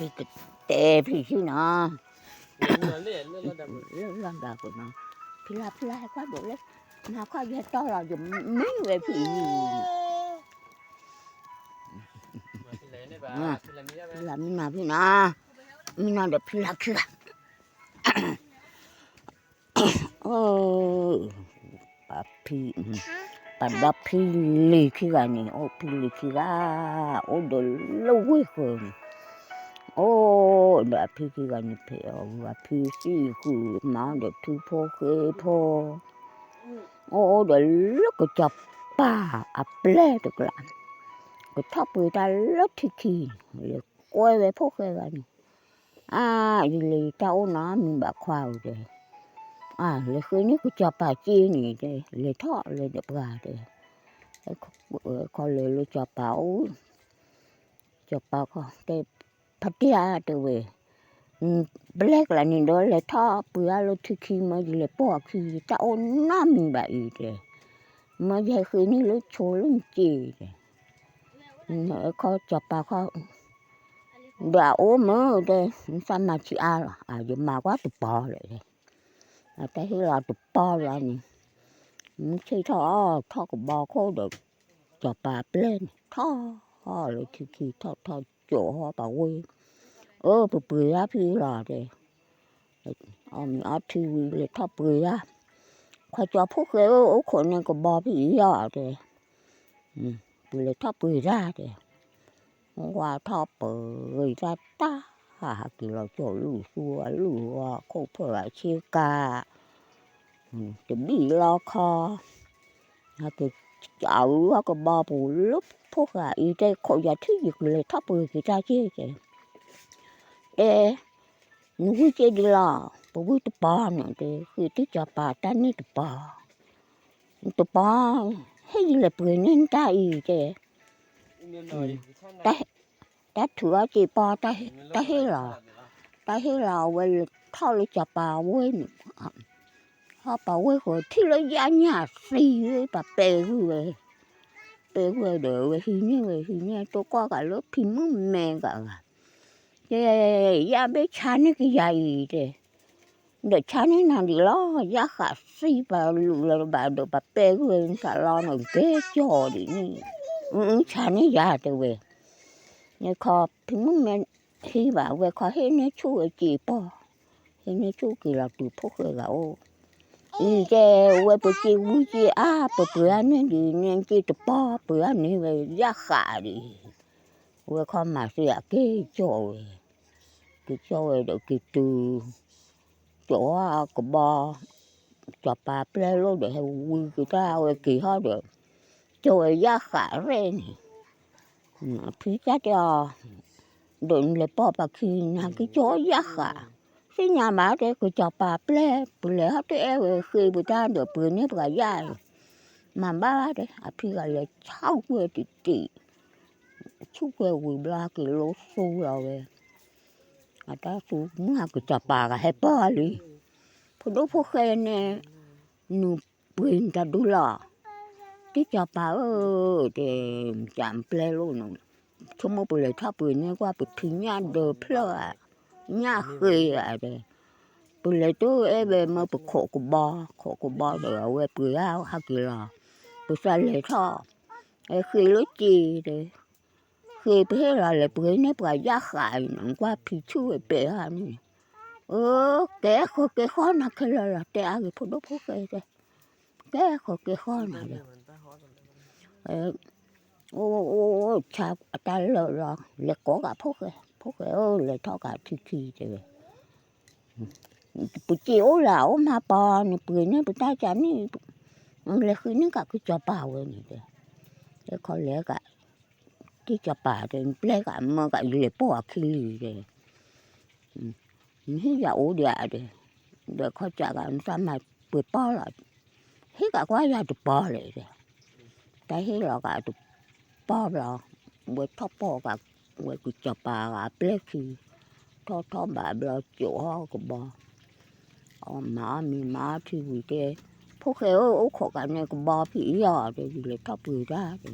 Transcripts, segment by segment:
ဖံကတဲဖံဆ့ၣ်နီၤ, လၢလီၢ်ဒၣ်ပနီၤ, ဖံလၢဖံလၢဟဲကွၢ်ဒိးလၢ, နၤခီယဲတီလီၤ ယမ့ၢ်ဝဲဖံအံၤ, ဖံလၢမံနီၤဖံနီၤ, မံနီၤဒီးဖံလၢခံဂၤ ဖံ, ပဒီဖံလံၤခံဂၤန့ၣ် အိၣ်ဖံလံၤခံဂၤ, အိၣ်ဒီးလၢဝ့ၢ်ဃၢၤန့ၣ်, အိၣ်ဒီးအဖံခံဂၤန့ၣ် ဖဲအီၤဝံၤအဖံသံၣ်ဃုာ်မၤဒီးထူဖိဃ့ဖိ, အိၣ်အိၣ်ဒီးလၢကစီၤပၤအပျဲၢ်တကျါ, ကထီၣ်ပှ့ၤတၢ်လၢထံခံ, လဲၤကွဲဝဲဖိၣ်ဃဲဂၤန့ၣ် အါ, ယလဲၤယတၢ်အိၣ်နီတမံၤဘၣ်ခွါဧၢတဲ, အါ, လဲၤဃ့န့ၢ်ကစီၤပၤစ့န့ၣ်တဲ, လဲၤထီၣ်လဲၤဒီးပှၤတဲ, ခီလဲၤလၢစီၤပၤအိၣ်, စီၤပၤခီတဲ, ဖါတံၢ်ဧါတဲဝဲ, ပျဲၢ်ကျါန့ၣ်ဒီးလဲၤထီၣ်ပှ့ၤအါလၢထံခံ မ့ၢ်ယလဲၤပိာ်အခံ ယတၢ်အိၣ်နီတမံၤဘၣ်အံၤတဲ, မ့ၢ်ယဟဲဃ့န့ၢ်လၢဆိလၢနစ့တဲ, ခီစီၤပၤခီ ဒီးအအိၣ်မ့ၢ်တဲ, နသးမၤဆံးအါလီၤ, အယမၤကွၢ်တပီၤလဲၣ်, အတၢ်ဟ့ၣ်လီၤတပီၤလီၤန့ၣ်, မုၢ်ဆ့ၣ်ထီၣ်အီၣ်ထီၣ်ကဘီခိၣ်ဒီး, စီၤပၤပျဲၢ်န့ၣ် ထီၣ်လၢထံခံ ထီၣ်ထီၣ်ကၠိဟီပှၤဝ့ၢ်, အၢ ပပှ့ၤယါဖံလီၤတဲ အီၣ်မ့ၤအီထံဝံၤလဲၤထီၣ်ပှ့ၤယါ, ခွါကၠီဖိၣ်ဃဲဧၢ အိၣ်ခိးန့ၢ်ကဘီဖံအံၤအီၤတဲ, ပလဲၤထီၣ်ပှ့ၤတၢ်တဲ, ဝါထီၣ်ပှ့ၤတၢ်တၢ်, ဟးက့ၤလီၤကၠီလုၢ်သူအလုၢ်ဂီၤခိၣ်ဖၢၣ်အဆ့ကၤ, တဘံၣ်လီခီ, ဟးက့ၤကၠီလုၢ်အကဘီပူၤလၢဖိၣ်ဃဲအံၤတဲ ခိးယၤထံၣ်ယကလဲၤထီၣ်ပှ့ၤက့ၤတၢ်က့ၤတဲ တဲ, နဝံၣ်က့ၤဒ်လီၤ, ပဝံၣ်တပီၤန့ၣ်တဲ ဃ့တ့ၢ်စီၤပၤတၢ်န့ၢ်တပီၤ, တပီၤ, ဟ့ၣ်ယလဲၤပှ့ၤန့ၢ်တၢ်အံၤတဲ, တၢ်ထုးအီၣ်က့ၤပီၤ, တၢ်ဟ့ၣ်လီၤ, တၢ်ဟ့ၣ်လီၤအဝဲလဲၤထီၣ်လၢစီၤပၤဝ့ၢ်န့ၣ်, ဟီၣ်ပှၤဝ့ၢ်ဃီထံၣ်လၢယါညၣ်သံဝဲ ပှၤပဲာ်ဂုၢ်ဝဲ, ပဲာ်ဂုၢ်ဝဲဒီးဝဲဟံးန့ၢ်ဝဲ ဟံးန့ၢ်တိၢ်ကွၢ်ဂၤလၢဖံမုၣ်မဲဂၤဂၤ, တဲ, ယါဘ့ၣ်ဆါန့ၢ်ကယၤအံၤတဲ, ဒီးဆါန့ၢ်နၤဒံးလီၤ, ယါဃးသံပှၤလူၤလီၤဘၣ်ဒီး ပှၤပဲာ်ဂုၢ်ဝဲနသးလီၤန့ၣ် ကဲကၠီဒ်န့ၣ်, ဆါန့ၢ်ယၤတဲဝဲ, န့ၣ်ခီဖံမုၣ်မဲ ဟံးဘၣ်ဝဲခီဟ့ၣ်န့ၢ်ဆူၣ်ဝဲစ့ပီၤ, ဟ့ၣ်န့ၢ်ဆူၣ်က့ၤလီၤတုၤဖိၣ်ဃဲဂၤအိၣ်, အံၤတဲဝဲပစ့ဝံၣ်စ့အါ ပပှ့ၤအါန့ၢ်ဒ်န့ၣ် စ့တပီၤပှ့ၤအါန့ၢ်ဝဲယါဃးဒ်, ဝဲခီမၤသ့အက့ၤကၠီဝဲ, က့ၤကၠီဝဲဒီးက့ၤတုၤ ကၠီဝဲကဘီ, စီၤပၤပျဲၢ်လိၣ်ဒီးဟဲဝံၤက့ၤတၢ်ဝဲက့ၤဟီၣ်ဒီး, ကၠီဝဲယါဃးရဲၣ်န့ၣ်, အဖံတၢ်တဲအီၤ, ဒီးနလဲၤပိာ်ပှၤခံနၤက့ၤကၠီယါဃး, သ့ၣ်ညါဘၣ်တဲ ကစီၤပၤပျဲၢ် ပလဲၤဟီၣ်တအဲၣ်ဝဲဃ့ပတၢ်ဒီးပှ့ၤန့ၢ်ပှၤယါအံၤ, မၤဘၣ်ဘၣ်တဲ အဖံဂၤလဲၤဆူၣ်ကွဲတံၢ်တံၢ် ဆူၣ်ကွဲဝံၤဘျီက့ၤလိသူလီၤဝဲ, အတၢ်သူမုၢ်ဟးကစီၤပၤဂၤဟဲပိာ်လံ, ဖိဒိၣ်ဖိၣ်ဃဲန့ၣ်, နုာ်ပှ့ၤနတၢ်ဒူလီၤ, တ့ၢ်စီၤပၤဧၢ, တဲ, မပျဲၢ်လိၣ်န့ၣ်, ဆိကမိၣ်ပလဲၤထီၣ်ပှ့ၤန့ၢ်ကွၢ်ပဖံညၣ်ဒၢဖျၢၣ်ဧါ, ညၣ်ဃ့ဧါတဲ, ပလဲၤတိၢ်အဲၣ်ဝဲမၢပခိးကဘီ, ခိးကဘီဒီးအဝဲပှ့ၤဧါဟးက့ၤလီၤ, ပသးလဲၤထီၣ်, ဃ့လၢစ့တဲ ဃ့ပဟ့ၣ်လီၤလဲၤပှ့ၤန့ၢ်ပှၤယါဃးအံၤ နကွၢ်ဖံဆူၣ်ဝဲပဲာ်ဧါန့ၣ်, အၢ ကဲဃီၤကဲဃီၤနၤခဲလၢာ်လီၤ တဲအါဂ့ၤဖိဒိၣ်ဖိၣ်ဃဲတဲ, ကဲဃီၤကဲဃီၤနၤဒီး, အိၣ်အိၣ်အိၣ်ဆါအတၢ်လၢာ်လီၤ လဲၤကိးဂၤဖိၣ်ဃဲ, ဖိၣ်ဃဲဧၢ လဲၤထီၣ်ဂၤထံခံတဲဝဲ ပစ့အိၣ်လၢအအိၣ်မၤပီၤ နပှ့ၤန့ၢ်ပတၢ်ကန့ၣ်, လဲၤဃုန့ၢ်ကးကစီၤပၤဝဲန့ၣ်တဲ, ခီလဲၤကး, တ့ၢ်စီၤပၤတဲ နပျဲၢ်ကးမၢကးယလဲၤပိာ်အခံလံတဲ, နဟ့ၣ်ယၤအိၣ်ဒံးဧါတဲ, ဒီးခီစးကးနတၢ်မၤပှဲၤပီၢ်လီၤ, ဟ့ၣ်ကးကွၢ်ယၤတပီၤလဲၣ်တဲ, တၢ်ဟ့ၣ်လီၤကးတပီၤဘျီ, ဝဲထီၣ်ပိာ်ကး, ဝဲကစီၤပၤဂၤပျဲၢ်ခံ, ထီၣ်ထီၣ်ဘးဘျီကၠိးဟီၣ်ကဘီ အီၣ်မၤအီၣ်မံၤမၤအီၣ်ထံဝံၤတဲ, ဖိၣ်ဃဲဧၢ အိၣ်ခိးကးန့ၣ်ကဘီဖံအံၤအီၤတဲ ယလဲၤထီၣ်ပှ့ၤတၢ်တဲ,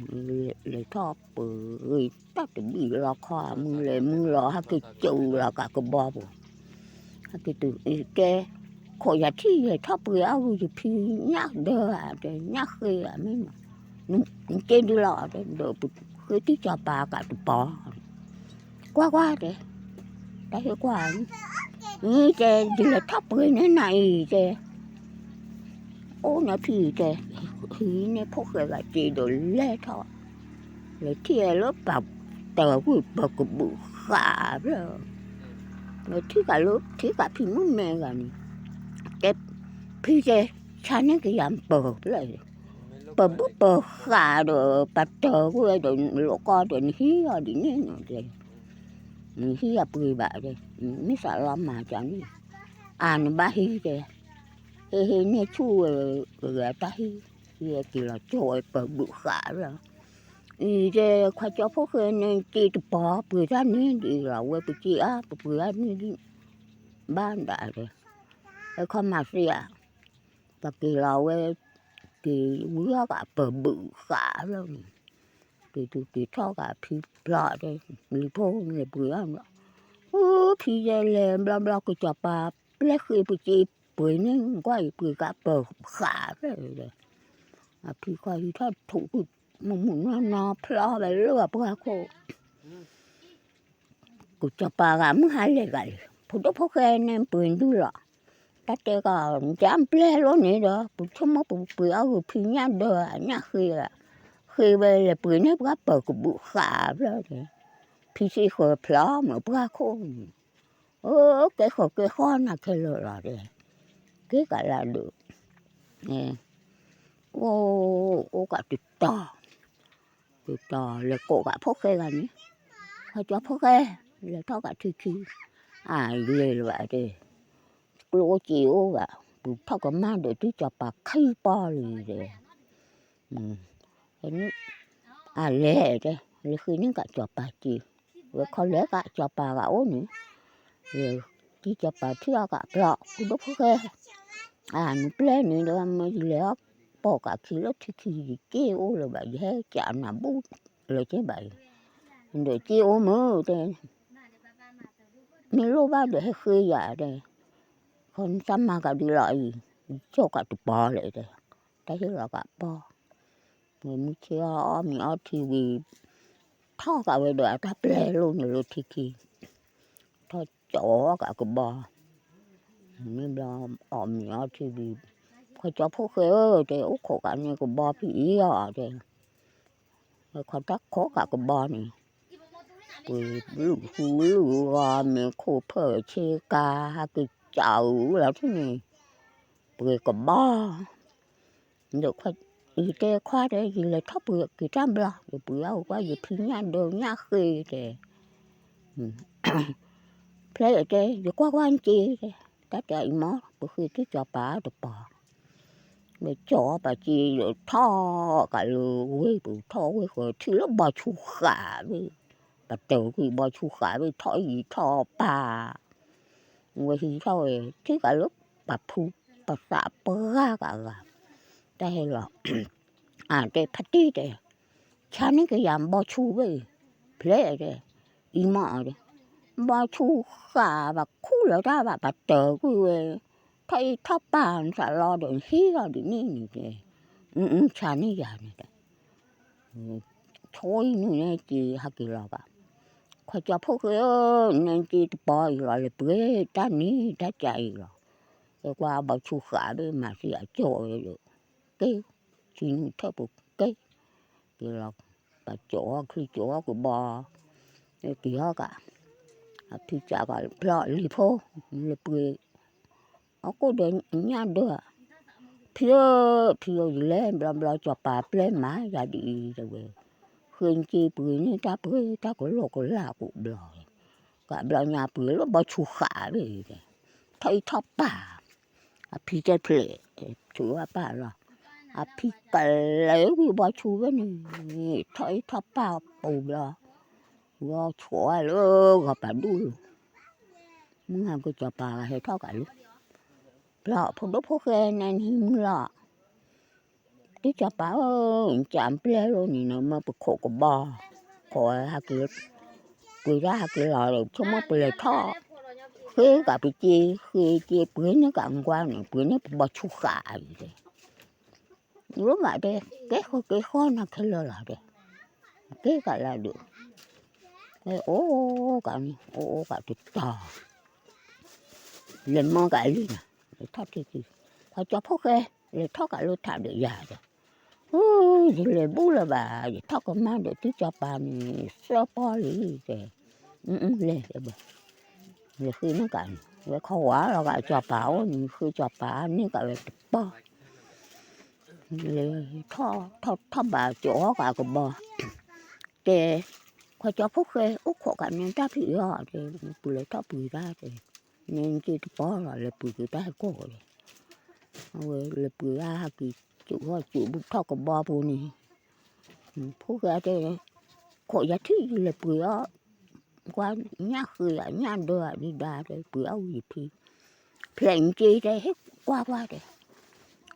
လဲၤထီၣ်ပှ့ၤဂ့ၤတၢ်တဘံၣ်လီၤခီ မုၢ်လဲၤမုၢ်လီၤ ဟဲက့ၤကၠိလီၤကးကဘီပူၤ, ဟဲက့ၤတုၤကဲ, ခိးယၤထံၣ်ယဲၤထီၣ်ပှ့ၤအဂုၤယဖံညၣ်ဒၢဧါ တဲညၣ်ဃ့ဧါမ့ၢ်နီၤ, နက့ၤဒုလီၤ တဲဒီးပဃ့တံၢ်စီၤပၤကးတပီၤ ကွၢ်ကွၢ်တဲ, တၢ်ဟ့ၣ်ကွၢ်, တဲဒ်လဲၤထီၣ်ပှ့ၤန့ၢ်နၤအံၤတဲ, အိၣ်နဖံတဲ, ဟံးန့ၢ်ဖိၣ်ဃဲဂၤစ့ဒီးလဲၤထီၣ်, လဲၤထံၣ်လၢပှၤတၢၤကွံာ်ပၢၤကဘုးဃးဖျၢၣ်, လဲၤထံၣ်ကးလၢထံၣ်ကးဖံမုၣ်မဲဂၤန့ၣ်, တဲ, ဖံတဲ, ဆါန့ၢ်ကယၤပၢၤဖျၢၣ် ပဘုၣ်ပဃးဒီး ပတၢၤကွံာ်ဒီး လိၣ်ကီဒီး နဟံးအီၤဒ်န့ၣ်နီၤတဲ, နဟံးအပှ့ၤဘၣ်တဲ, မ့ၢ်သးလီၤမၤကန့ၣ်, အါနဘၣ်ဟံးတဲ, ဟ့ၣ်ဟ့ၣ်န့ၢ်ဆူၣ်ဝဲ, ဂဲၤတၢ်ဟံး, ဟံးက့ၤလီၤကၠီဝဲပၢၤဘုၣ်ဃးလီၤ, အံၤတဲ, ခွါကၠီဖိၣ်ဃဲန့ၣ်က့ၤတပီၤ ပှ့ၤတၢ်န့ၣ်ဒ်လီၤ ဝဲပက့ၤအါ ပပှ့ၤတၢ်န့ၣ်ဒ်, ဘၣ်ဒၣ်တဲ, အခီမၤသံဧါ ပက့ၤလီၤဝဲ, က့ၤဝံၤအီၣ်ကးပၢၤဘုၣ်ဃးလီၤန့ၣ်, က့ၤတုၤက့ၤထီၣ်ကးဖံဖျီတဲ, လံၤဖိလဲၤပှ့ၤအီၣ်, ဖံယဲလဲၤဘျီဘျီ ကစီၤပၤပျဲဃ့ပစ့ပှ့ၤန့ၣ် ကွၢ်အံၤပှ့ၤကးပၢၤဃးဖျၢၣ်, အဖံခီဟံးထီၣ်ထူးကွံာ်, မုၢ်မုၢ်နီၢ်နီၢ်ဖျီဝဲလၢအပှၢ်ခိၣ် ကစီၤပၤဂၤမုၢ်ဟါလဲၤဂၤလံ, ဖိဒိၣ်ဖိၣ်ဃဲန့ၣ်ပှ့ၤဒုလီၤ, တၢ်တဲကီး နတဲအပျဲၢ်လိၣ်န့ၣ်ဒီး ပဆိကမိၣ်ပပှ့ၤအဂုၤဖံညၣ်ဒၢညၣ်ဃ့, ဃ့ဝဲလဲၤပှ့ၤန့ၢ်ပှၤပၢၤကဘုးဃးဖျၢၣ်န့ၣ်, ဖံသ့ဃၢၤဖျီမ့ၢ်ပှၢ်ခိၣ်န့ၣ်, အိၣ်ကဲဃီၤကဲဃီနၤခဲလၢာ်လီၤတဲ, ကဲကးလၢဒုး အိၣ်ကးတတီၤ, တတီၤလဲၤကိးကးဖိၣ်ဃဲဂၤန့ၣ်, ဟဲကၠီဖိၣ်ဃဲ, လဲၤထီၣ်ကးထံခံ, အလဲၤလၢၤဘၣ်တဲ, ကျိၣ်အိၣ်စ့အိၣ်ဘၣ်, ပထီၣ်ကမၣ်ဒီးတံၢ်စီၤပၤခံပီၢ်လံတဲ အလဲၤတဲ, လဲၤဃ့န့ၢ်ကးစီၤပၤစ့, ဝဲခီလဲၤကးစီၤပၤဂၤအိၣ်န့ၣ်, လဲၤတံၢ်စီၤပၤထံၣ်အီၣ်ကးဖျီ ဖိဒိၣ်ဖိၣ်ဃဲ, အနပျဲၢ်န့ၣ်ဒီး မ့ၢ်ယလဲၤအီၣ်ပိာ်ကးခံလၢထံခံ ယစ့အိၣ်လၢၤဘၣ် ယဟဲကးနၤဘူၣ်လၢၤက့ဘၣ်အံၤ, ဒီးစ့အိၣ်မုၢ်တဲ မ့ၢ်လိၣ်ဘၣ်ဒီးဟဲဃ့ယၤတဲ, ခီနတၢ်မၤကဒုလီၤအံၤ, ကၠီကးတပီၤလဲၣ်တဲ, တၢ်ဟ့ၣ်လီၤကးပီၤ, ဝဲမုၢ်ဆ့ၣ်အီၣ်အီၣ်မ့ၤအီထံဝံၤ, ထီၣ်ကးဝဲဒီးအတၢ်ပျဲလိၣ်န့ၣ်လၢထံခံ, ထီၣ်ကၠီကးကဘီ မ့ၢ်ဘျီအီၣ်မ့ၤအီထံဝံၤ, ခီကၠီဖိၣ်ဃဲဧၢတဲ အိၣ်ခိးကးန့ၢ်ကဘီဖံအံၤအီၤတဲ, ခီတၢ်ခိးကးကဘီန့ၣ်, ပှ့ၤလုၢ်ဟူလုၢ်ဂီၤ မ့ၤခိၣ်ဖၢၣ်ဆ့ကၤ ဟးက့ၤကးအုးလီၤထံၣ်န့ၣ်, ပှ့ၤကဘီ, ဒီး ယတဲခွါတဲ ယလဲၤထီၣ်ပှ့ၤက့ၤတၢ်ဘျီ ယပှ့ၤအီၣ်ကွၢ်ယဖံညၣ်ဒၢညၣ်ဃ့တဲ, ဖျဲယတဲ ယကွၢ်ကွၢ်က့ၤတဲ, တၢ်တဲအံၤမ့ၢ် ပဃ့က့ၤစီၤပၤတပီၤ, ဒီးကၠီပာ်က့ၤဒီးထီၣ်ကးလၢဝ့ၢ် ပထီၣ်ဝ့ၢ်ဃီထံၣ်လၢဘီဆူဃးဘ့ၣ်, ပတၢၤကွံာ်ဘီဆူဃးဘ့ၣ် ထီၣ်အံၤထီၣ်ပၢ် ဝဲဟံးထီၣ်ဝဲ ထံၣ်ကးလၢပာ်ဖူပသးပှၢ်ကးဂၤ, တၢ်ဟဲလီၤ, အတဲဖါတံၢ်တဲ, ဆါန့ၢ်ကယၤဘီဆူဝဲ, ဖျဲတဲ, အံၤမ့ၢ်တဲ, ဘီဆူဃးဘၣ်ခူၣ်လၢတၢ်ဘၣ်ပတၢၤကွံာ်ဝဲ, ထီၣ်အံၤထီၣ်ပၢ်နသးလီဒီးနဟံးလီၤဒ်န့ၣ်န့ၣ်တဲ, ဆါန့ၢ်ယၤန့ၣ်တဲ ဆိအံၤနုၤန့ၣ်က့ၤဟဲက့ၤလီၤဘၣ်, ခွါကၠီဖိၣ်ဃဲဧၢ, နက့ၤတပီၤအံၤလီၤ လဲၤပှ့ၤတၢ်နံၤတၢ်ကၢအံၤလီၤ, ကွၢ်ဘီဆူဃးဘ့ၣ်မၤသံအကၠီဝဲဒီး, က့ၤ, ဆံနုၤထၢၣ်ပူၤက့ၤ, က့ၤလီၤ, ပှၤကၠီအီၣ်ချံကၠီအီၣ်ကဘီ, က့ၤဟီၣ်ကး, အဖံစးကဖျီလံၤဖိ, လဲၤပှ့ၤ အကိၣ်ဒီးညၣ်ဒၢ, ဖံဧၢ, ဖံဧၢ ယလဲၤဘျီဘျီ စီၤပၤပျဲမၤယၤဒ်အံၤတဲဝဲ, ဃ့က့ၤပှ့ၤန့ၢ်တၢ်ပှ့ၤတၢ်ကလီကလီကိးဘျီ, ကဘျီညါပှ့ၤလၢဘီဆူဃးဘ့ၣ်, ထီၣ်အံၤထီၣ်ပၢ်, အဖံတဲဖျဲး, ဆူအပၢ်လီၤ, အဖံကလဲၤဝံၤဘီဆူဝဲန့ၣ်, ထီၣ်အံၤထီၣ်ပၢ်ပူၤဘျီ ဂီၤဆိးဝဲလၢဂီၤပာ်ဒူၣ်လီၤ, မုၢ်ဟါကစီၤပၤဟဲထီၣ်ကးလံ, ဘျီဖိဒိၣ်ဖိၣ်ဃဲန့ၣ်နဟံးမုၢ်လီၤ, တံၢ်စီၤပၤဧၢ, နကးပျဲလိာ်န့ၣ် နမ့ၢ်ပခိးကဘီ, ခိးဝဲဟဲက့ၤ, ပှ့ၤတၢ်ဟဲက့ၤလီၤဒီး ဆိကမိၣ်ပလဲၤထီၣ်, ဃ့ကးပစ့, ဃ့က့ၤပှ့ၤန့ၢ်ကးကွၢ်န့ၣ် ပှ့ၤန့ၢ်ပဘီဆူၣ်ဃာ်အံၤတဲ, ရိမးတဲ, ကဲဃီကဲဃီနၤခဲလၢာ်လီၤတဲ, ကဲကးလၢဒုး, အိၣ်ကးန့ၣ် အိၣ်အိၣ်ကးတတီၤ လဲၤမၢကးလံနီၤ, လဲၤထီၣ်ထံခံ, ခွါကၠီဖိၣ်ဃဲ, လဲၤထီၣ်ကးလၢထးဒီးယၤဒီး, ယလဲၤဘူၣ်လၢၤဘၣ်, ယထီၣ်ကမၣ်ဒီးတံၢ်စီၤပၤန့ၣ် သၢပီၢ်လံတဲ, လဲၤ, လဲၤဃ့န့ၢ်ကးန့ၣ် ဝဲခီဝါလီၤကးစီၤပၤအိၣ်န့ၣ် ဃ့စီၤပၤန့ၢ်ကးဝဲတပီၢ် လဲၤထီၣ်ထီၣ်ထီၣ်ဘးကၠီၤအီၣ်ကးကဘီ, တဲ, ခွါကၠီဖိၣ်ဃဲ အိၣ်ခိးကးန့ၢ်တၢ်ဖံးအီၤတဲ, ပလဲၤထီၣ်ပှ့ၤတၢ်တဲ, န့ၣ်က့တပီၢ်လီၤ လဲၤပှ့ၤက့ၤတၢ်ဟဲကီၢ်ဒီး, အဝဲလဲၤပှ့ၤတၢ်ဟဲက့ၤ, ကၠီၤအီၣ်ကၠီၤဘူၣ်ထီၣ်ကဘီပူၤန့ၣ်, ဖိၣ်ဃဲတဲ, ခိးယၤထံၣ်ယလဲၤပှ့ၤအီၤ, ကွၢ်ညၣ်ဃ့ယၤညၣ်ဒၢယၤဒံးဒါတဲ ပှ့ၤအီၣ်ဝံၤယဖံ ဖျဲးနက့တဲ ဟ့ၣ်ကွၢ်ကွၢ်တဲ,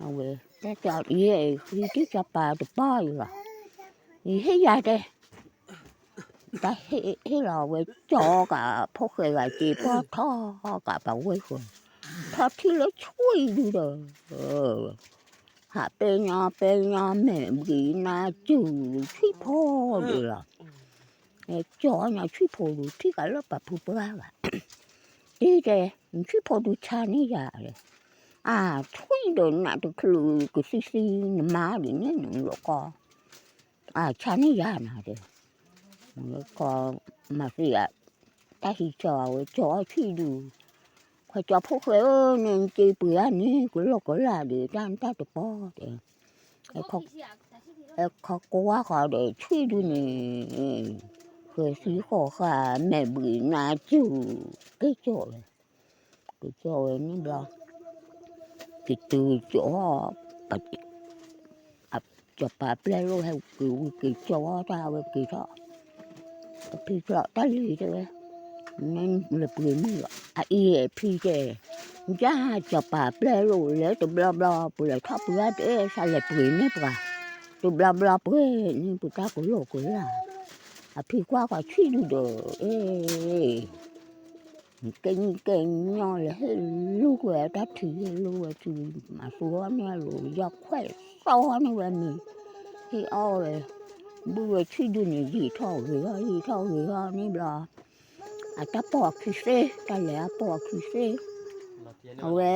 အဝဲ, တၢ်ကၠီၤယဲၢ်ဃံတံၢ်ကၠီၤပၤတပီၢ်အံၤလီၤ, ယဟ့ၣ်ယၤတဲ, တၢ်ဟ့ၣ်လီၤဝဲကၠီၤကးဖိၣ်ဃဲဂၤက့ၤပီၢ်ထီၣ်ကးပှၤဝဲၢ်ဃီ, ထီၣ်ထံၣ်လၢဆွံဒုဒီး, ဟးပဲညီပဲညီမဲာ်ဘှံးနါစူၤဆံၣ်ဖိဒုလီၤ, ကၠီၤညီဆံၣ်ဖိဒု ထံၣ်ကးလၢပှၤဖုပှၢ်ဘၣ်, တံၢ်တဲ, နဆံၣ်ဖိဒုဆါန့ၢ်ယၤ, အါ, ဆွံဒီးနးတချုးကသံသံ နမါဒ်န့ၣ်နလိာ်ကီ, အါ, ဆါန့ၢ်ယၤနၤတဲ, ကီ, မၤသံဧါ, တၢ်ဟံးကၠီၤဝဲကၠီၤအီၣ်ဆွံဒု, ခွါကၠီၤဖိၣ်ဃဲဧၢ န့ၣ်နက့ၤပှ့ၤဧါန့ၣ် ကလီၢ်ကလၢ်ဒီး တၢ်နတၢ်တပီၢ်တဲ ခီကွၢ်ဃီဒီးဆွံဒုန့ၣ်, ဃဲၤသံဃီၤဃာ် မဲာ်ဘှံးနါစူၤ, ကဲကၠီၤဝဲ, ကဲကၠီၤဝဲန့ၣ်ဘျီ, ကတုၤကၠီၤ, စီၤပၤပျဲလိာ်ဟဲက့ၤဝံၤက့ၤကၠီၤတၢ်ဝဲက့ၤထီၣ်, အဖံကျီးတၢ်လံၤတဲဝဲ, နလဲၤပှ့ၤမုၢ်လီၤ အအံၤအဖံတဲ, ကၠီၤပၤပျဲလိာ်လဲၤတဘျီဘျီ ပလဲၤထီၣ်ပှ့ၤတၢ်တဲ သးလဲၤပှ့ၤန့ၢ်ပှၤ, တဘျီဘျီပှ့ၤန့ၢ်ပတၢ်ကလီၢ်ကလၢ်, အဖံကွၢ်ကွၢ်ဆွံဒုဒီး, အ့ ကဲနံၣ်ကဲညီလၢဟ့ၣ်လူၤကွံာ်တၢ်ထံ ဟ့ၣ်လူၤဝဲထံ, မၤသူအီၤန့ၢ်အလိၤ ယီၢ်ခွဲးသီန့ၢ်ဝဲမ့ၤ, ဟ့ၣ်အီၣ်ဝဲ, ဘုဝဲဆွံဒုန့ၣ် ယံာ်ထီၣ်ဂ့ၤအီၤ ယံာ်ထီၣ်ဂ့ၤအီၤန့ၣ်ဘျီ, အတၢ်ပိာ်အခံသ့ တၢ်လဲၤအပိာ်အခံသ့, အဝဲ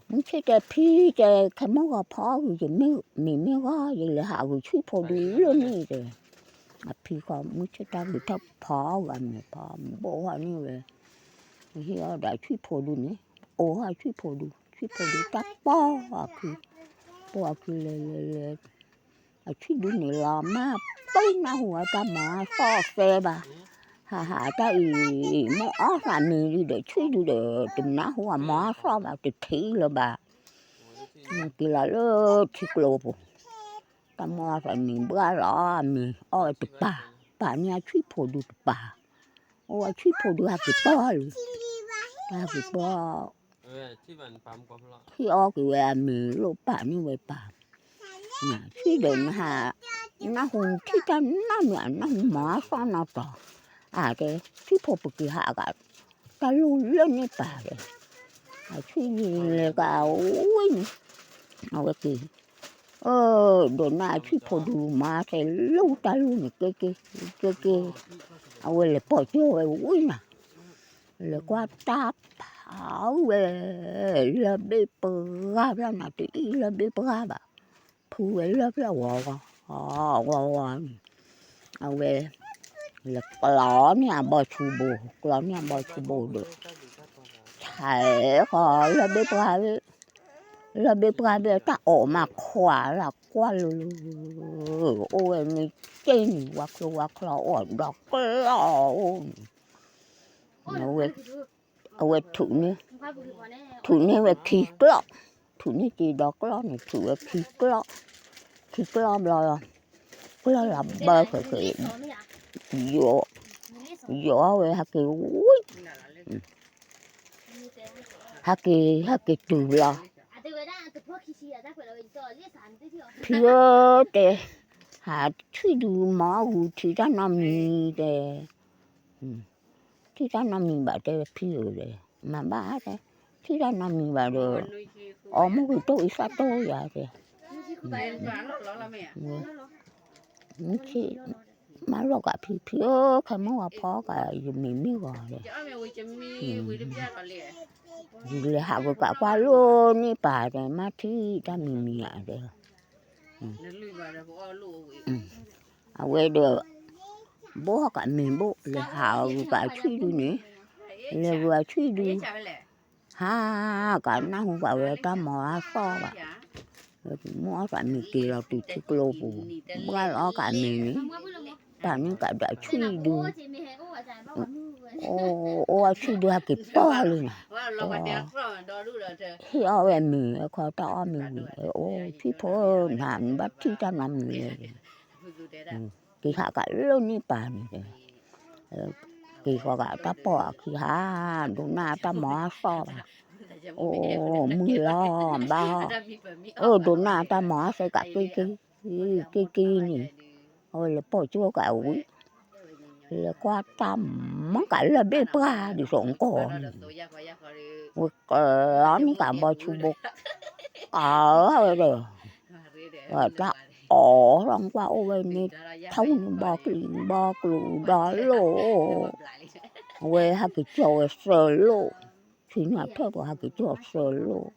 မုၢ်ဆ့ၣ်တဲဖံတဲ ခဲမိၢ်ဂီၤဖီအီၣ်ဂုာ် ယမ့ၢ်မ့ၢ်ဂီၤ ယလဲၤဟးဂုာ်ဆွံဖိဒုလၢန့ၣ်တဲ, အဖံဃီ မုၢ်ဆ့ၣ်တၢ်ဂ့ၤထီၣ်ဖီအီၣ်ဂုာ်အမဲာ်ဖီ ဘိၣ်ဃီန့ၣ်ဝဲ, ဟ့ၣ်အီၣ်ဒီးဆွံဖိဒုန့ၣ်, အိၣ်ဟီၣ်ဆွံဖိဒု ဆွံဖိဒုတၢ်ပိာ်အခံ, ပိာ်အခံလဲၤလဲၤလဲၤ, အဆွံဒုန့ၣ်လီၤမၢ် ပှၤနၢ်ဟူအတၢ်မၤအသီၣ်သဲဘၣ်, ဟးဟးတၢ်အံၤ မ့ၢ်အီၣ်သးမံၤဒုဒီး ဆွံဒုဒီး တနၢ်ဟူအမၤအသီၣ်ဘၣ် တထံၣ်လၢၤဘၣ်, က့ၤလီၤလၢထံကျိပူၤ, တၢ်မၤအီၣ်သးမံၤဘၣ်လီၤ အမံၤအီၣ်ဝဲတပၤ, ပာ်န့ၢ်အဆွံဖိဒုတပၤ, အိၣ်အဆွံဖိဒုဟဲက့ၤပိာ်လံ, တၢ်ဟဲက့ၤပိာ် ဟ့ၣ်အီၣ်က့ၤဝဲအမံၤလိၣ်ပာ်န့ၢ်ဝဲပၢ်, ဆွံဒီးနဟး, နၢ်ဟူထံၣ်တၢ်နီတမံၤ အနၢ်ဟူမၤအသီၣ်နီတီၤ, အတဲ, ဆွံဖိပက့ၤဟးဂၤ, တၢ်လိၣ်လၢန့ၢ်ပၢ်ဒီး, အဆွံလဲၤကဝံၣ်န့ၣ်, အဝဲက့ၤ အၢ, ဒီးနၢ်အဆွံဖိဒုမၤထဲလၢတၢ်လိၣ်န့ၣ် က့ၤက့ၤ, က့ၤက့ၤ, အဝဲလဲၤပိာ်ကၠီဝဲဝံၤနၤ, လဲၤကွၢ်တၢ်ဖးဝဲ, လၢၢ်ဘ့ၣ်ပှၢ်ဖျၢၣ်နၤ တအံၣ်လၢၢ်ဘ့ၣ်ပှၢ်ဘၣ်, ဖုဝဲလၢၢ်ဖျၢၣ်ဝီဝီ, ဝီဝီန့ၣ်, အဝဲ လဲၤကျီန့ၢ်အဘီဆူဘိ, ကျီန့ၢ်အဘီဆူဘိဒီး, ဆဲးဃီလၢၢ်ဘ့ၣ်ပှၢ်ဘ့ၣ်, လၢၢ်ဘ့ၣ်ပှၢ်ဘ့ၣ်တၢ်အီၣ်မးခွါလၢကွၢ်လၢ, အိၣ်ဝဲန့ၣ်က့န့ၣ် ဝါချိဝါချီအိၣ်ဒီးကျီအိၣ်န့ၣ်, အဝဲထုးန့ၢ်, ထုးန့ၢ်ဝဲခံကျီၢ်, ထုးန့ၢ်က့ၤဒီးကျီၢ်န့ၣ် ထုးဝဲခံကျီၢ်, ခံကျီၢ်ဘျီ, ကျီၢ်လီၤဘၢဃဲးဃဲး, ယိးဝဲဟဲက့ၤဝံၤ, ဟဲက့ၤ ဟဲက့ၤတုၤဘျီ, ဖံဧၢတဲ, ဟးဆံၣ်ဒုမၤအီၣ်ဂုာ်ထံတၢ်နီတမံၤတဲ, ထံၣ်တၢ်နီတမံၤဘၣ်တဲဖံဧၢတဲ, မၤဘၣ်တဲ, ထံၣ်တၢ်နီတမံၤဘၣ်ဒီး, အီၣ်မ့ၢ်ဂ့ၤတိၢ်အံၤသၣ်တိၢ်ယၤတဲ, မ့ၢ်လီၤကးဖံဖံဧၢ, ခဲမုၢ်ဂီၤဖီကး ယမ့ၢ်မ့ၢ်ဂီၤဒီး, ယလဲၤဟးဂုာ်ကးကွၢ်လိာ်န့ၢ်ပၢ်တဲ, မ့ၢ်ထံၣ်တၢ်မံၤမံၤဧါတဲ, အဝဲဒီး, ဘိၣ်ကးမ့ၤဘိၣ် လဲၤဟးဂုာ်ကးဆံၣ်ဒုန့ၣ်, လဲၤဂုာ်အဆံၣ်ဒု, ဟးကးနၢ်ဟူကးဝဲတၢ်မၤအသီၣ်ဘၣ်, မုၢ်အီၣ်သးမ့ၤက့ၤလီၤတုၤထံကျိပူၤ, ဘှၢ်လီၤအီၣ်ကးမ့ၤန့ၣ်, ပာ်န့ၢ်ကးဒီးဆံၣ်ဒု, အိၣ်အဆံၣ်ဒုဟဲက့ၤပၢၢ်လံနီၤ, ဟ့ၣ်အီၣ်ဝဲမ့ၤ အခီတၢ်အီၣ်မ့ၤဝံၤ, အိၣ်ဆံၣ်ဖိနၤ နဘၣ်ထံၣ်တၢ်နီတမံၤလဲၣ်, က့ၤဟးကးလိာ်န့ၢ်ပၢ်န့ၣ်တဲ, က့ၤဃီၤကးတၢ်ပိာ်အခံဟး, ဒိးနၢ်တၢ်မၤအသီၣ်ဘၣ်, အိၣ်မုၢ်လီၤဘၣ်, အၢ ဒိးနၢ်တၢ်မၤအသီၣ်ကးက့ၤက့ၤ, က့ၤက့ၤန့ၣ်, အဝဲလဲၤပိာ်ကၠိကးဝံၤ, လဲၤကွၢ်တၢ်မၤကးလၢဘ့ၣ်ပှၢ်ဒ်သိးကီးန့ၣ်, ဝဲကလီန့ၢ်ကးဘီဆူဘိ, ကးဝဲဒီး, တၢ်အီၣ်လီၤကွၢ်အိၣ်ဝဲန့ၣ်, ထီန့ၣ်ဘီကျံၤဘီကျိၤဒီလိၣ်, အဝဲဟဲက့ၤကၠီဝဲသၢလိၣ်, ဆံနၢ်ထၢၣ်ပှၤဟဲက့ၤကၠီသၢလိၣ်,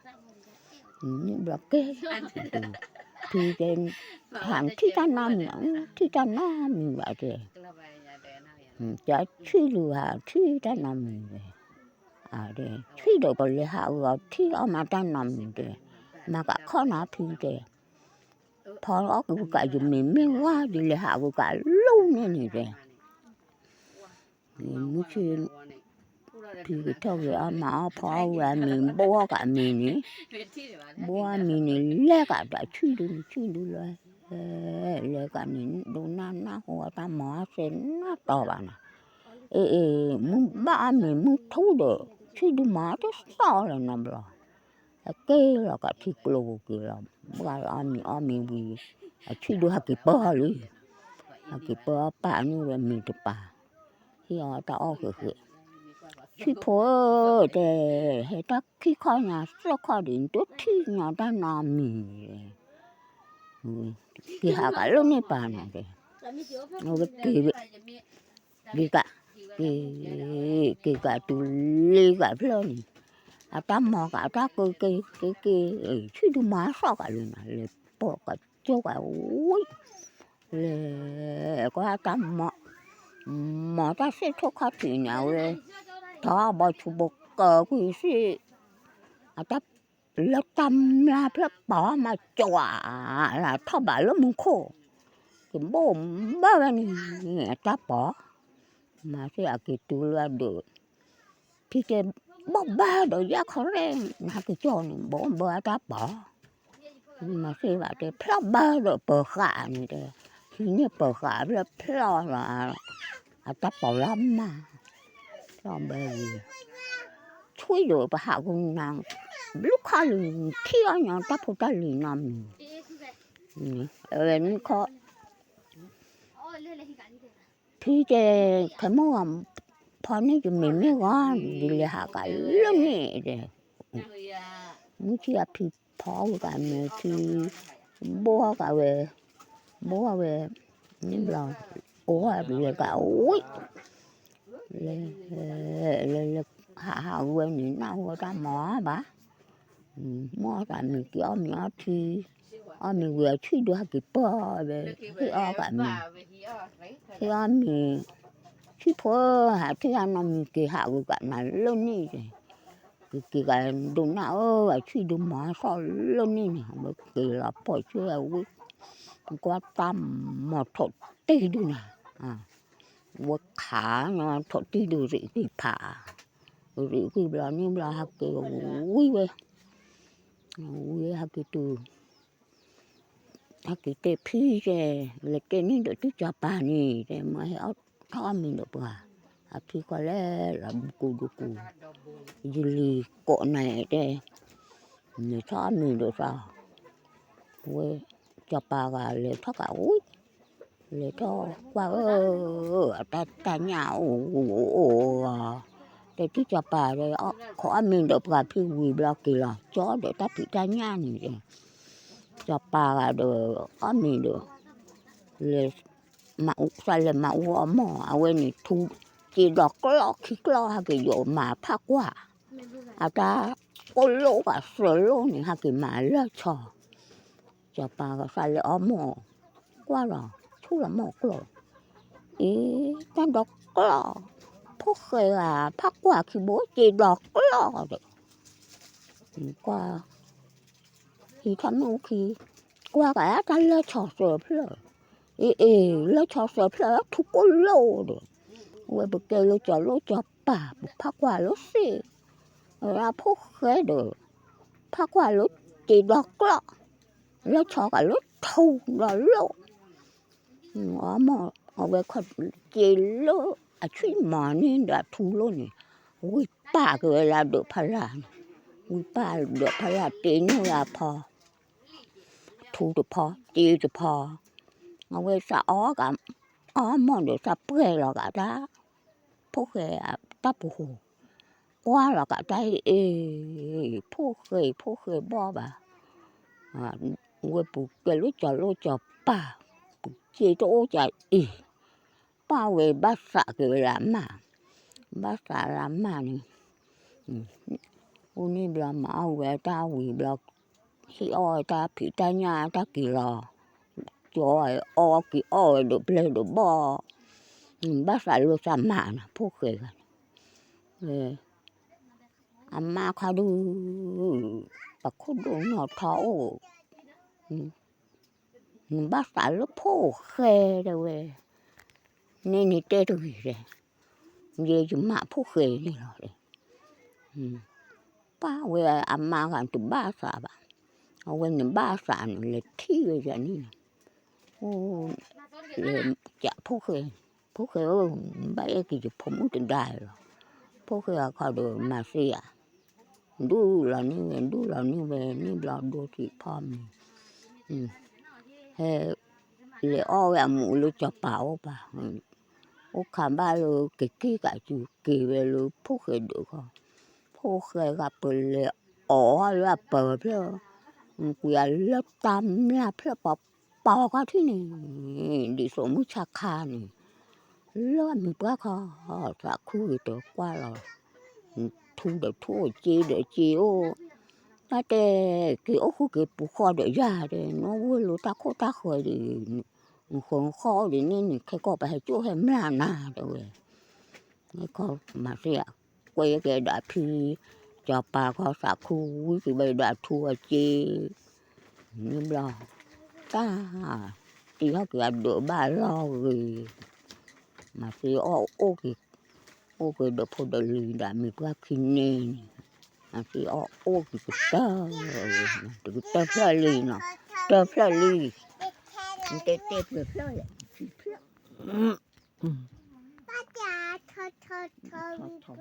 န့ၣ်ဘျီကဲ, ဖံတဲ, ဟးထံၣ်တၢ်နီတမံၤ, ထံၣ်တၢ်နီတမံၤဘၣ်တဲ, ကဆံၣ်ဒုဟးထံၣ်တၢ်နီတမံၤတဲ, ဆံၣ်ဒီးပလဲၤဟးဂုာ်အီၤထံၣ်အီၣ်မးတၢ်နီတမံၤတဲ, မၤကးခီၣ်နၤဖံတဲ, ဖီအီၣ်က့ၤကးယမ့ၤမ့ၢ်ဝါဒ်လဲၤဟးဂုာ်ကးလိာ်န့ၢ်န့ၣ်တဲ မုၢ်ဆ့ၣ်, ဖံကထၢၣ်ဂ့ၤအီၣ်မၤအီၣ်ဖီအီၣ်ဝံၤအမ့ၤ ဘိၣ်အီၣ်ကးအမ့ၤန့ၣ်, ဘိၣ်အီၣ်မ့ၤန့ၣ် လဲၤကးဒီးဆံၣ်ဒုန့ၣ် ဆံၣ်ဒုလီၤ, လဲၤကးန့ၣ် ဒိးနၢ်နၢ်ဟူအတၢ်မၤအီၣ်သ့ၣ်နီၣ်တီဘၣ်နီၤ, အ့ၣ်အ့ၣ် မုၢ်ဘၣ်အီၣ်မ့ၤမုၢ်ထူဒီး ဆံၣ်ဒုမၤတသီၣ်လၢၤနီတဘျီ အက့ၤလီၤကးထံကျိပူၤက့ၤလီၤ, ဘှါလီၤအီၣ်မ့ၤအီၣ်မ့ၤဝံၤ, အဆံၣ်ဒုဟဲက့ၤပၢၢ်လံ, ဟဲက့ၤပၢၢ်အီၣ်ပာ်န့ၢ်ဝဲမ့ၤတပၤ, ဟ့ၣ်အီၣ်တၢ်အီၣ်ဃဲးဃဲး, ဆံၣ်ဖိဧၢ တဲ, ဟဲတၢ်ခံခီညါသၢခီဒံး နတထံၣ်ညီတၢ်နီတမံၤ, က့ၤဟးကးလၢန့ၢ်ပၢ်န့ၣ်တဲ, ဝဲက့ၤ က့ၤကး, က့ၤ, က့ၤကးတုၤလံကးဖျၢၣ်န့ၣ်, အတၢ်မၤကးတၢ်က့ၤက့ၤက့ၤက့ၤ, ဆံၣ်ဒုမၤသီၣ်ကးလံနီၤ လဲၤပိာ်ကစၢၢ်ကးဝံၤ, လဲၤကွၢ်တၢ်မၤ, မၤတၢ်သ့ၣ်ထိၣ်ခီၣ်ထံးန့ၣ် အဝဲ, ထီၣ်ဘီဆူဘိကၢကွံာ်သ့ၣ်, အတၢ် လၢတၢ်မျၢ်ဖျၢၣ်ပီၤမၤကွၢ်, လၢထီၣ်ဘးလၢမူခိၣ်, ကဘိၣ်ဘၢဝဲန့ၣ်, အတၢ်ပီၤ, မၤသ့ၣ်အက့ၤတုၤလၢအဒၢး, ဖံတဲ, ဘိၣ်ဘၢဒီးယၢ်ခီရဲၣ်, နဟဲက့ၤကၠီန့ၣ် ဘိၣ်ဘၢအတၢ်ပီၤ, မၤသ့ၣ်ဘၣ်တဲ ဖျီၣ်ဘၢဒီးပၢၤဃာ်န့ၣ်တဲ, ဟံးန့ၢ်ပၢၤဃာ်ဖျၢၣ်ဖျီၣ်လီၤ, အတၢ်ပီၤလၢအမၤ, ဖျီၣ်ဘၢဝံၤ ဆွံၣ်ယိာ်ပဟးဂူာ်နၤ, ဘျုးခီလံၤ ထံၣ်အီၣ်ညီတၢ်ဖိတၢ်လံၤနီတမံၤ, အဝဲမုၢ်ခီ, ဖံတဲ, ခဲမုၢ်ဂီၤဖီန့ၢ်ယမ့ၤမ့ၢ်ဂီၤ, ဒ်လဲၤဟးကးလၢန့ၣ်တဲ, မုၢ်ဆ့ၣ်အဖံဖီဝံၤကးမဲာ်ထံ, ဘိၣ်ကးဝဲ, ဘိၣ်ဝဲ, န့ၣ်ဘျီ, အိၣ်ဝဲကးဝံၤ လဲၤ, လဲၤလဲၤဟးဟးဝဲန့ၣ် နၢ်ဟူတၢ်မၤဘၣ်, မ့ၢ်အီၣ်သးမ့ၤက့ၤအီၣ်မ့ၤအီထံ, အီၣ်မ့ၤဝံၤအဆံၣ်ဒုဟဲက့ၤပၢၢ်ဝဲ, ဟ့ၣ်အီၣ်ကးမ့ၤ, ဟ့ၣ်အီၣ်မ့ၤ, ဆံၣ်ဖိဧၢ ဟးထံၣ်အနီတမံၤ က့ၤဟးဂုာ်ကးနၤလၢန့ၣ်, က့ၤက့ၤကးဒိးနၢ်ဧၢ အဆံၣ်ဒုမၤသီၣ်လၢန့ၣ်န့ၣ် ဝဲက့ၤလီၤပိာ်ကၠၢ်ဝံၤ, ကွၢ်တၢ်မၤထိးတံၢ်ဒုနၤ ဝဲခးနီၤ ထိးတံၢ်ဒုးရံးကွံာ်ဖး, ရံးကွံာ်ဘျီန့ၣ်ဘျီ ဟဲက့ၤဝံၤဝဲ, ဝံၤဟဲက့ၤတုၤ, ဟဲက့ၤတဲဖံတဲ, လဲၤကဲန့ၢ်ဒီးသုကၢ်ပၤန့ၣ် တဲမ့ၢ်ဟဲအီၣ်ထီၣ်အီၣ်မ့ၤဒီးပှၤ, အဖံဃီလဲၣ်လီၤ ဘူးကူဒူကူ, ယလံၤကိးနၤတဲ, မ့ၢ်ထီၣ်အီၣ်မ့ၤဒီးသး, ဝဲ စီၤပၤဂၤလဲၤထီၣ်ကးဝံၤ, လဲၤထီၣ်ကွၢ်ဧၢ, အတၢ်တၢ်ညၣ်အိၣ်ဂူၤအိၣ်ဂီၤ, တဲထံၣ်စီၤပၤ, ခိးအီၣ်မ့ၤဒီးပှၤဖံဝံၤဘျီက့ၤလီၤ ကၠီဒီးတၢ်ဖံးတၢ်ညၣ်န့ၣ်, စီၤပၤဂၤဒီး အီၣ်မ့ၤဒီး လဲၤ စးလဲၤမၤအူအီၣ်မီၢ် အဝဲန့ၣ်ထူ စ့ဒီးကျီၢ်ခံကျီၢ်ဟဲက့ၤယိာ်မၤဖးကွၢ်, အတၢ်ကိၢ်လိၣ်ဘၣ်စၢၤလိၣ်န့ၣ် ဟဲက့ၤမၤလၢၢ်ဆီ, စီၤပၤဂၤစးလဲၤအီၣ်မီၢ် ကွၢ်လီၤ ဆူၣ်လီၤမီၢ်ကျီၢ်, အ့ တၢ်ဒီးကျီၢ်, ဖိၣ်ဃဲဧၢ ဖးကွၢ်ခံဘိစ့ဒီးကျီၢ်ဒီး ကွၢ် ဟံးထီၣ်မ့ၣ်အူခံ, ကွၢ်ကးတၢ်လၢၢ်ဆီစၢၤဖျၢၣ်, အ့ အ့ လၢၢ်ဆီစၢၤဖျၢၣ်ထူကိၢ်လိၣ်ဒီး, ဝဲပကဲလၢစီၤလိၣ်စီၤပၤ ပဖးကွၢ်လၢစ့, အဖိၣ်ဃဲဒီး ဖးကွၢ်လၢစ့ဒီးကျီၢ်, လၢၢ်ဆီကးလၢထူဒီးလိၣ် အီၣ်မီၢ် အဝဲခီၣ်စ့လၢအဆံၣ်မီၤန့ၣ်ဒီးအထူလိၣ်န့ၣ်, ဝံၤပာ်က့ၤဝဲလၢဒၢးဖီလာ်န့ၣ်, ဝံၤပာ်ဒၢးဖီလာ်တ့န့ၢ်ဝဲအဖီ, ထူတဖီ စ့တဖီ, အဝဲစးအီၣ်ကး အီၣ်မီၢ်ဒီးစးပှဲၤလီၤကးတၢ် ဖိၣ်ဃဲတၢ်ပူၤဃိ, ကွၢ်လီၤကးတၢ်အ့ၣ်အ့ၣ်, ဖိၣ်ဃဲဖိၣ်ဃဲဘီၣ်ဘၣ်, ဝဲပူၤကဲလၢစီၤလိၣ်စီၤပၤ, ပူၤစ့တအိၣ်ကးအံၤ, ပၢ်ဝဲဘၣ်သးက့ၤဝဲလၢအမါ, ဘၣ်သးလၢအမါန့ၣ်, အိၣ်န့ၣ်ဘျီမၤအီၣ်ဝဲတၢ်ဝံၤဘျီ, ဟ့ၣ်အီၣ်ဝဲတၢ်ဖံးတၢ်ညၣ်တၢ်က့ၤလီၤ, ကၠီအီၣ်က့ၤအီၣ်ဝဲဒီးပျဲၢ်ဒီးဘီၣ်, ဘၣ်သးလၢသးမါန့ၣ် ဖိၣ်ဃဲဂၤန့ၣ်, အမါခီဒုး, ပခိၣ်ဒိၣ်နီၢ်ထီအိၣ်, နဘၣ်သးလၢဖိၣ်ဃဲတဲဝဲ, န့ၣ်န့ၣ်တဲတဂ့ၤတဲ, ယဲယမါဖိၣ်ဃဲန့ၣ်လီၤ, ပၢ်ဝဲအမါဂၤတဘၣ်သးဘၣ်, အဝဲန့ၣ်ဘၣ်သးန့ၣ် လဲၤထံၣ်ဝဲယၤန့ၣ်လီၤ, အိၣ် လဲၤကးဖိၣ်ဃဲ, ဖိၣ်ဃဲဧၢ, နဘၣ်အဲၣ်က့ၤယဖိမုၣ်တဒါလီၤ, ဖိၣ်ဃဲအခီဒီးမၤသ့ဧါ, ဒူၣ်လီၤန့ၢ်ဝဲ ဒူၣ်လီၤန့ၢ်ဝဲန့ၣ်ဘျီဒိထံးဖီမ့ၤ, ဟဲ လဲၤအီၣ်ဝဲအမူးလၢစီၤပၤအိၣ်ပၤ, အိၣ်ခါဘၣ်လၢကက့ၤကးစုက့ၤဝဲလၢဖိၣ်ဃဲဒၢးခီ, ဖိၣ်ဃဲဂၤပလဲၤအီၣ်လၢအပၢၤဖျၢၣ်, ကွံာ်အလၢတၢ်မျၢ်ဖျၢၣ်ပီၤပီၤခီထံၣ်န့ၣ်, ဒ်သိးမုၢ်ဆါခါန့ၣ်, လၢအမံၤပှၢ်ခီ, သးခုဂ့ၤတကွၢ်လီၤ, ထူဒီးထူအိၣ်စ့ဒီးစ့အိၣ်, တၢ်တဲက့ၤအိၣ်ဃုက့ၤပူၤဃီဒီးယၤဒီး နအိၣ်ဝဲလၢတၢ်ခိၣ်တၢ်ဃၢၤဒီး, နဃၢၤဃီဒီးန့ၣ်န့ၣ် ခဲကီၢ်ပဟဲကၠိၣ်ဟဲမျၢ်နၤတဲဝဲ, မၤသ့ဧါ, ကွဲကဲဒီးအဖံ, စီၤပၤခီသးခုဝံက့ၤဝဲဒီးအထူအစ့, န့ၣ်ဘျီ, တၢ်, တံၤဟီၣ်က့ၤအဒၢးဘၣ်လီၤဂ့ၤ, မၤသ့အီၣ်အိၣ်က့ၤ, အိၣ်က့ၤဒီးဖိဒီးလံၤဒီးမံၤပှၢ်ခံန့ၣ်, မၤသ့အီၣ်အိၣ်က့ၤကတၢၢ်, တကတၢၢ်ဖျၢၣ်လံနီၤ, တၢၢ်ဖျၢၣ်လံ, တဲတဲဖျၢၣ်ဖျၢၣ်လဲၣ်, ဖျၢၣ်, ထီထီထီ